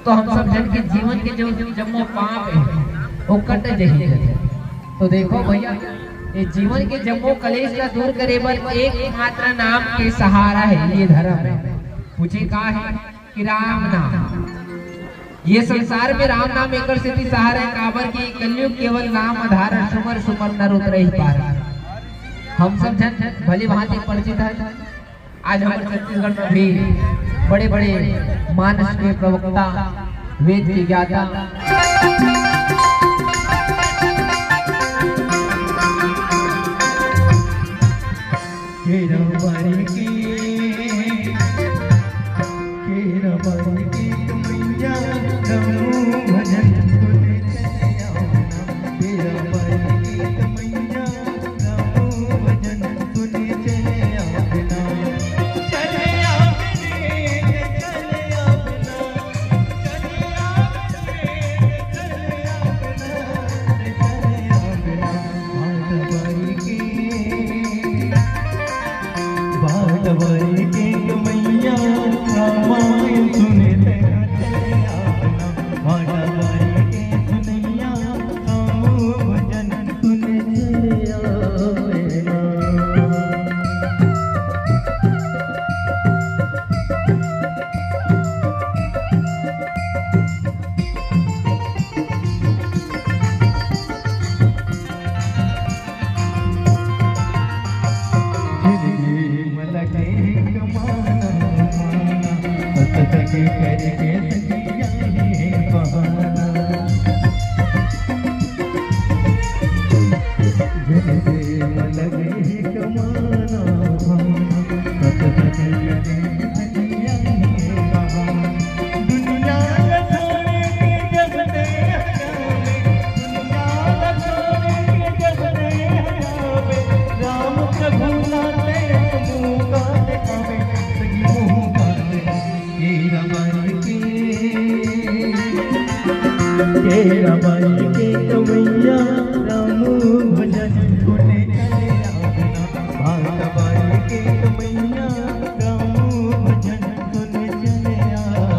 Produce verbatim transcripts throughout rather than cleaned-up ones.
तो हम सब झन के जीवन के जो जम्मो पाप हे, वो कट जही। तो देखो भैया, ये जीवन के जम्मो कलेश ला दूर करे बर एकमात्र नाम के सहारा हे, ये धर्म हे। पूछे का हे? कि राम नाम। ये संसार में राम नाम एकर सेती सहारा हे, काबर कि कलयुग केवल नाम आधार, सुमर सुमर नर उतरहि पार। हम सब झन भली भांति परिचित हे। आज हमर छत्तीसगढ़ में भी बड़े-बड़े मानस के प्रवक्ता, वेद के ज्ञाता, केरा बारी के, केरा बारी के मैया, रामू भजन तूने चले आओ ना। केरा बारी के मैया, रामू भजन तूने चले आओ ना। चले आओ रे, चले आओ ना। चले आओ रे, चले आओ ना। चले आओ ना। बात बारी के बात बारी के मैया, रामायण सुने तेरा चले आवना। बात बारी के सुनैया, रामू भजन सुने चले आवना। जिंदगी में लगे कमाना, सत सत करके सखिया ही बहाना। जिंदगी में लगे कमाना, सत सत करके सखिया ही बहाना। दुनिया छोड़ के जब राम प्रभु नाते मुँह का दिखावे, सही मुँह का दिखावे। तेरा मन के, तेरा मन के कमैया, राम भजन गुण करे अपना। भाग बाई के कमैया, राम भजन गुण करे अपना।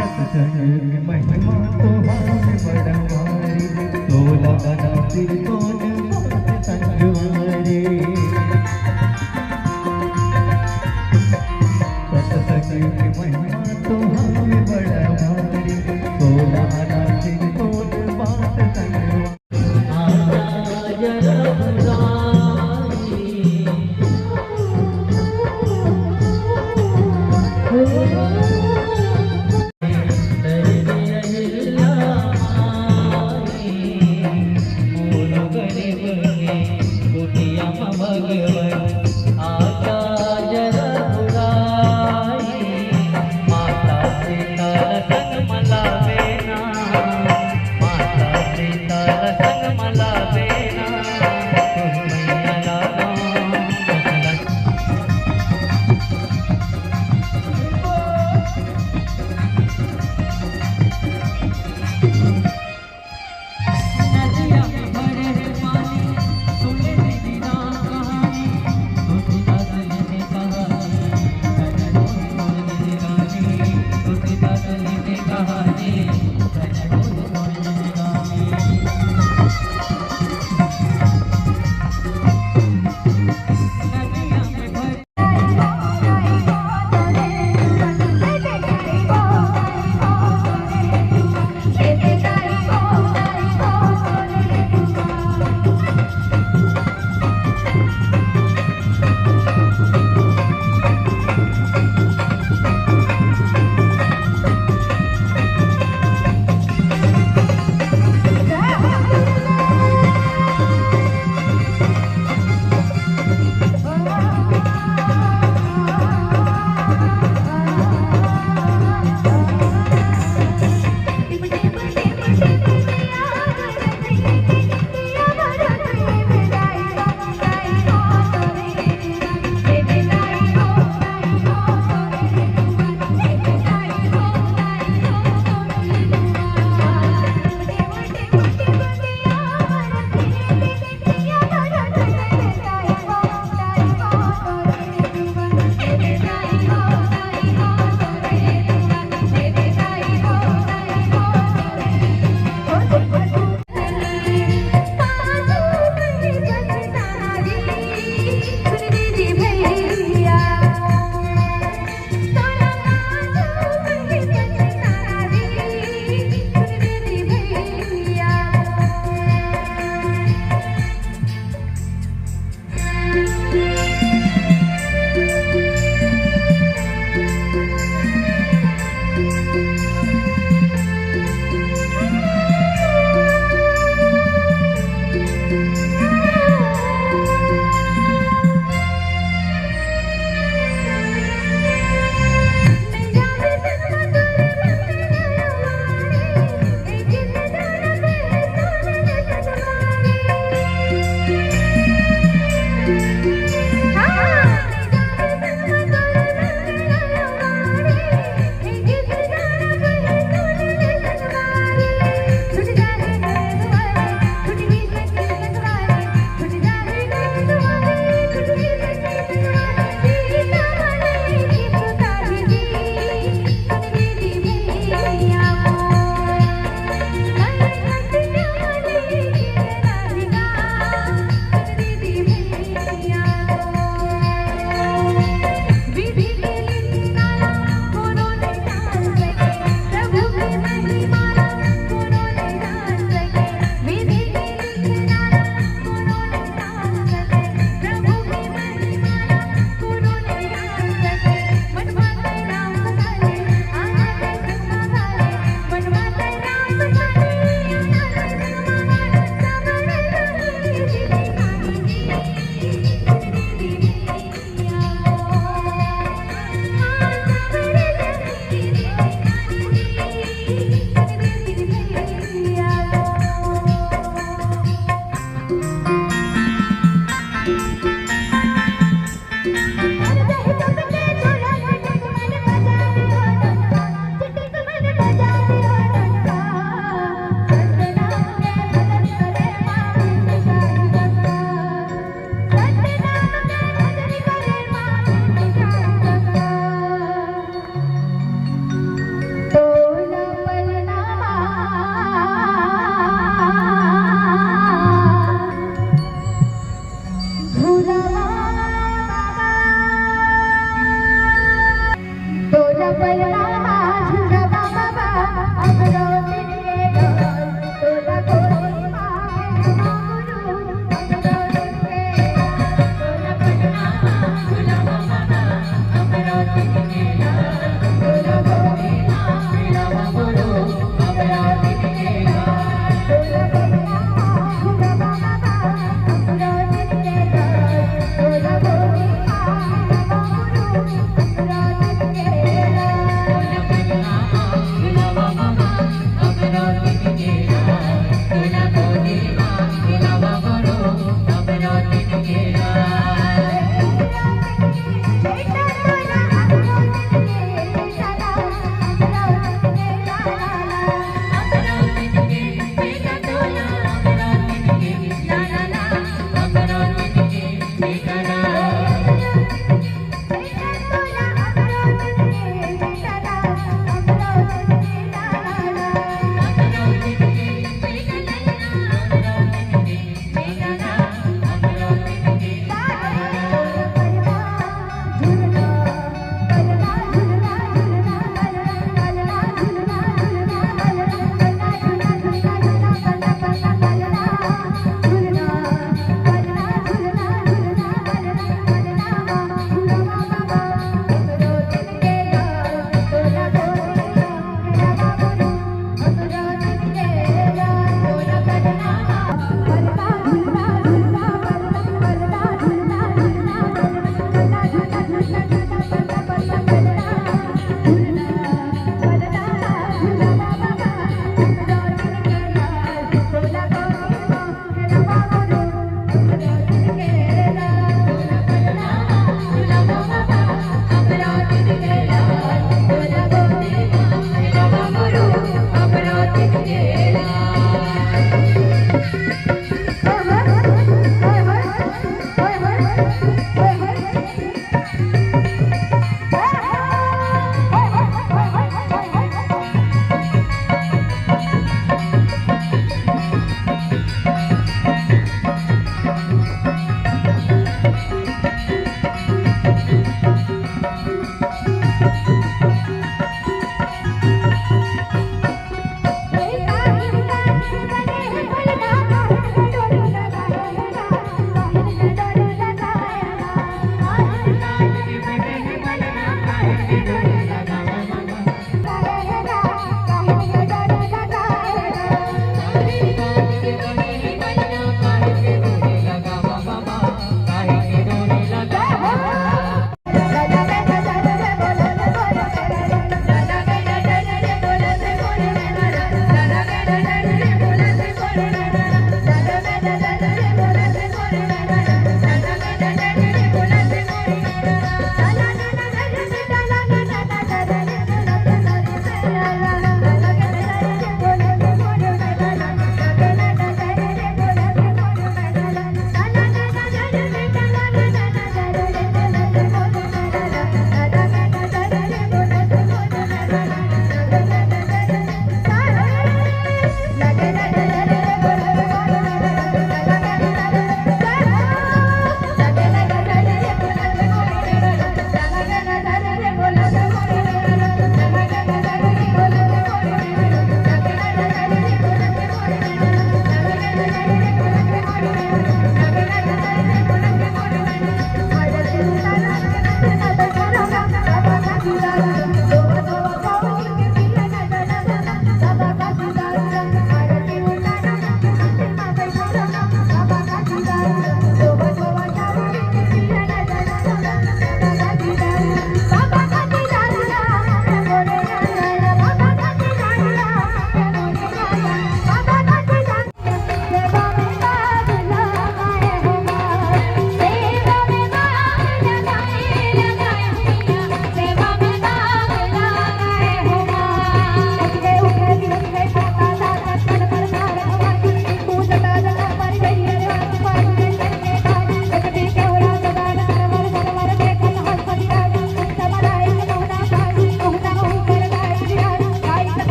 सत्संग महिमा तोहार बड़ा भारी, तोला अना सिर तोन बात संगवारी। सत्संग महिमा तोहार बड़ा भारी, तोला अना सिर तोन बात संगवारी।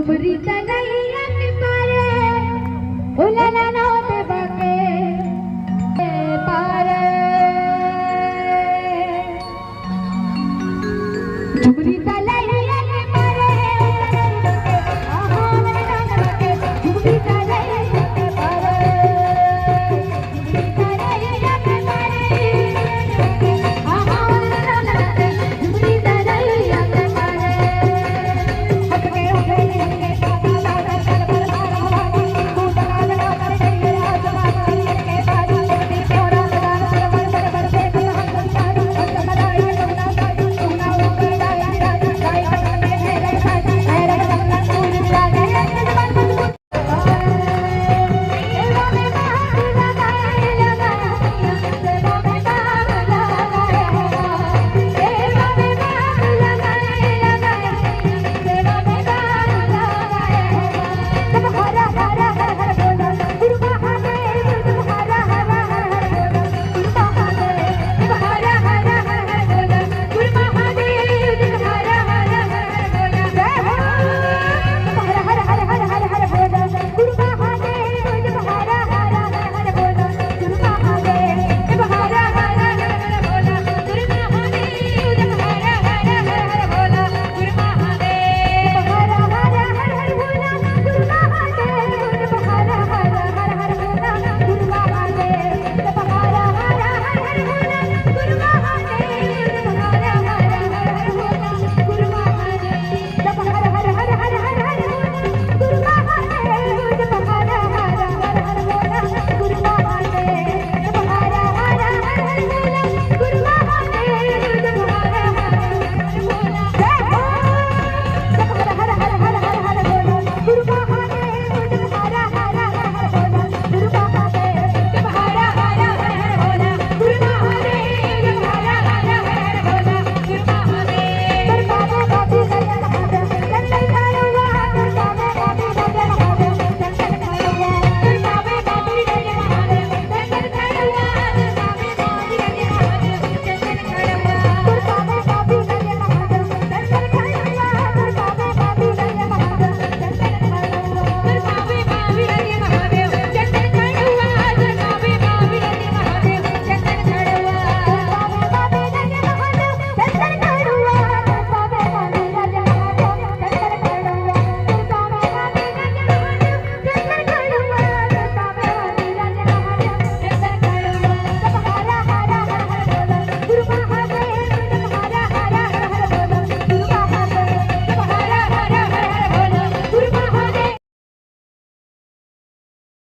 ऊपरी तलैया के पारे, ओ ला ला ला,